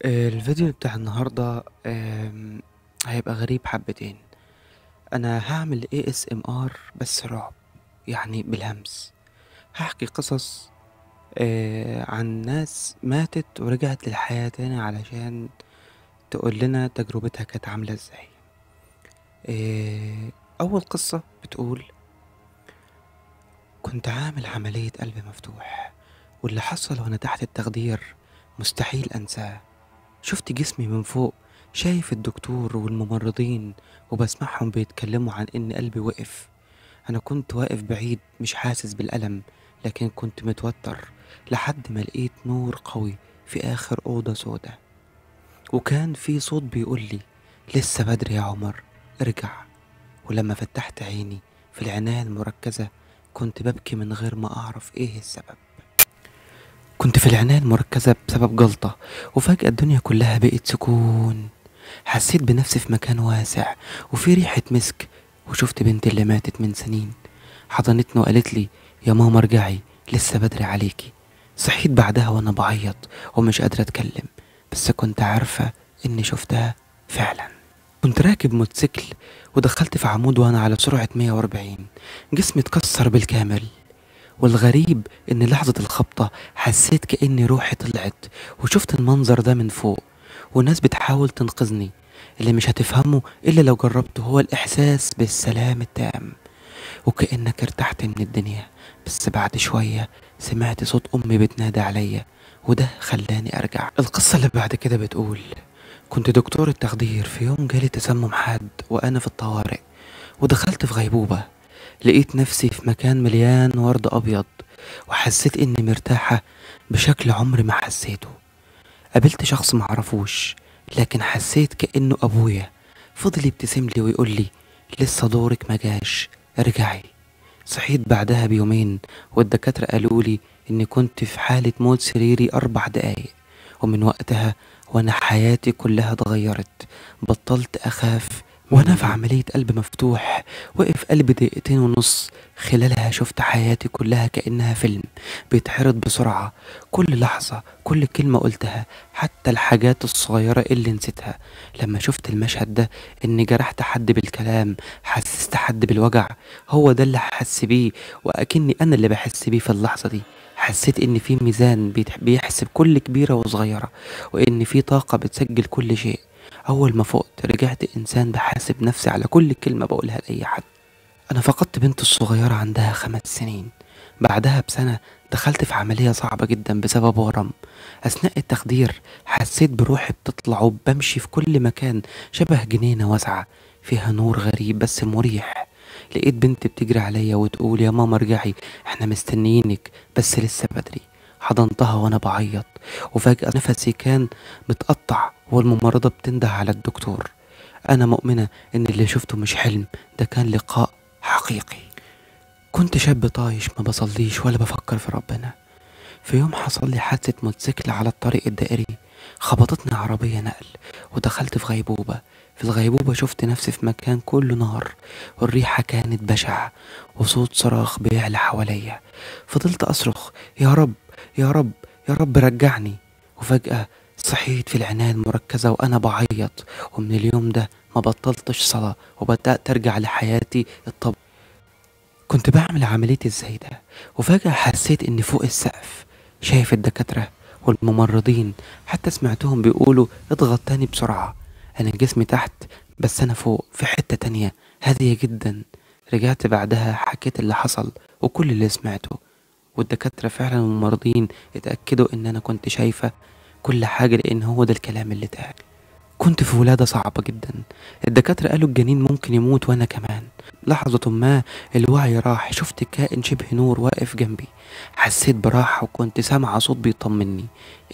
الفيديو بتاع النهاردة هيبقى غريب حبتين. انا هعمل ASMR بس رعب، يعني بالهمس. هحكي قصص عن ناس ماتت ورجعت للحياة تاني علشان تقول لنا تجربتها كانت عاملة ازاي. اول قصة بتقول: كنت عامل عملية قلب مفتوح، واللي حصل وانا تحت التخدير مستحيل انساه. شفت جسمي من فوق، شايف الدكتور والممرضين وبسمعهم بيتكلموا عن ان قلبي وقف. انا كنت واقف بعيد مش حاسس بالألم، لكن كنت متوتر لحد ما لقيت نور قوي في اخر أوضة سودة، وكان في صوت بيقول لي: لسه بدري يا عمر، ارجع. ولما فتحت عيني في العناية المركزة كنت ببكي من غير ما اعرف ايه السبب. كنت في العناية المركزة بسبب جلطة، وفجأة الدنيا كلها بقت سكون. حسيت بنفسي في مكان واسع وفي ريحة مسك، وشفت بنتي اللي ماتت من سنين. حضنتني وقالت لي: يا ماما ارجعي، لسه بدري عليكي. صحيت بعدها وانا بعيط ومش قادرة اتكلم، بس كنت عارفة اني شفتها فعلا. كنت راكب موتوسيكل ودخلت في عمود وانا على سرعة 140، جسمي اتكسر بالكامل. والغريب ان لحظة الخبطة حسيت كأني روحي طلعت، وشفت المنظر ده من فوق وناس بتحاول تنقذني. اللي مش هتفهمه الا لو جربته هو الاحساس بالسلام التام، وكأنك ارتحت من الدنيا. بس بعد شوية سمعت صوت امي بتنادي عليا، وده خلاني ارجع. القصة اللي بعد كده بتقول: كنت دكتور التخدير، في يوم جالي تسمم حاد وانا في الطوارئ، ودخلت في غيبوبة. لقيت نفسي في مكان مليان ورد أبيض، وحسيت إني مرتاحة بشكل عمري ما حسيته. قابلت شخص معرفوش، لكن حسيت كأنه أبويا. فضل يبتسم لي ويقول لي: لسه دورك ما جاش، ارجعي. صحيت بعدها بيومين، والدكاترة قالوا لي إني كنت في حالة موت سريري 4 دقايق. ومن وقتها وأنا حياتي كلها اتغيرت، بطلت أخاف. وانا في عملية قلب مفتوح وقف قلبي 2.5 دقيقة، خلالها شفت حياتي كلها كأنها فيلم بيتعرض بسرعة. كل لحظة، كل كلمة قلتها، حتى الحاجات الصغيرة اللي نسيتها. لما شفت المشهد ده اني جرحت حد بالكلام، حسست حد بالوجع، هو ده اللي حس بيه، وأكني انا اللي بحس بيه في اللحظة دي. حسيت ان في ميزان بيحسب كل كبيرة وصغيرة، وان في طاقة بتسجل كل شيء. أول ما فقت رجعت إنسان بحاسب نفسي على كل كلمة بقولها لأي حد. أنا فقدت بنت الصغيرة عندها 5 سنين. بعدها بسنة دخلت في عملية صعبة جدا بسبب ورم. أثناء التخدير حسيت بروحي بتطلع وبمشي في كل مكان شبه جنينة واسعة فيها نور غريب بس مريح. لقيت بنت بتجري عليا وتقول: يا ماما ارجعي، احنا مستنيينك، بس لسه بدري. حضنتها وانا بعيط، وفجأة نفسي كان متقطع والممرضة بتنده على الدكتور. انا مؤمنة ان اللي شفته مش حلم، ده كان لقاء حقيقي. كنت شاب طايش ما بصليش ولا بفكر في ربنا. في يوم حصل لي حادثة موتوسيكل على الطريق الدائري، خبطتني عربية نقل ودخلت في غيبوبة. في الغيبوبة شفت نفسي في مكان كله نار، والريحة كانت بشعة، وصوت صراخ بيعلى حواليا. فضلت أصرخ: يا رب يا رب يا رب رجعني. وفجأة صحيت في العناية المركزة وأنا بعيط. ومن اليوم ده ما بطلتش صلاة، وبدأت أرجع لحياتي الطبيعية. كنت بعمل عملية الزايدة، وفجأة حسيت إني فوق السقف، شايف الدكاترة والممرضين، حتى سمعتهم بيقولوا: اضغط تاني بسرعة. أنا جسمي تحت بس أنا فوق في حتة تانية هادية جدا. رجعت بعدها حكيت اللي حصل وكل اللي سمعته، والدكاترة فعلا والممرضين اتأكدوا إن أنا كنت شايفة كل حاجة، لأن هو ده الكلام اللي اتقال. كنت في ولادة صعبة جدا، الدكاترة قالوا الجنين ممكن يموت وأنا كمان. لحظة ما الوعي راح، شفت كائن شبه نور واقف جنبي. حسيت براحة وكنت سامعة صوت بيطمني: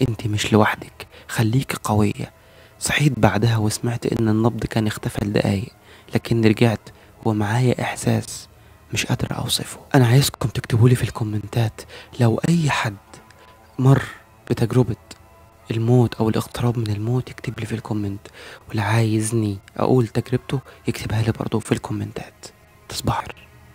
انت مش لوحدك، خليكي قوية. صحيت بعدها وسمعت ان النبض كان اختفى لدقايق، لكن رجعت ومعايا احساس مش قادر اوصفه. انا عايزكم تكتبولي في الكومنتات لو اي حد مر بتجربة الموت او الاقتراب من الموت يكتب لي في ال comment، واللي عايزني اقول تجربته يكتبها لي برضو في الكومنتات. تصبحوا.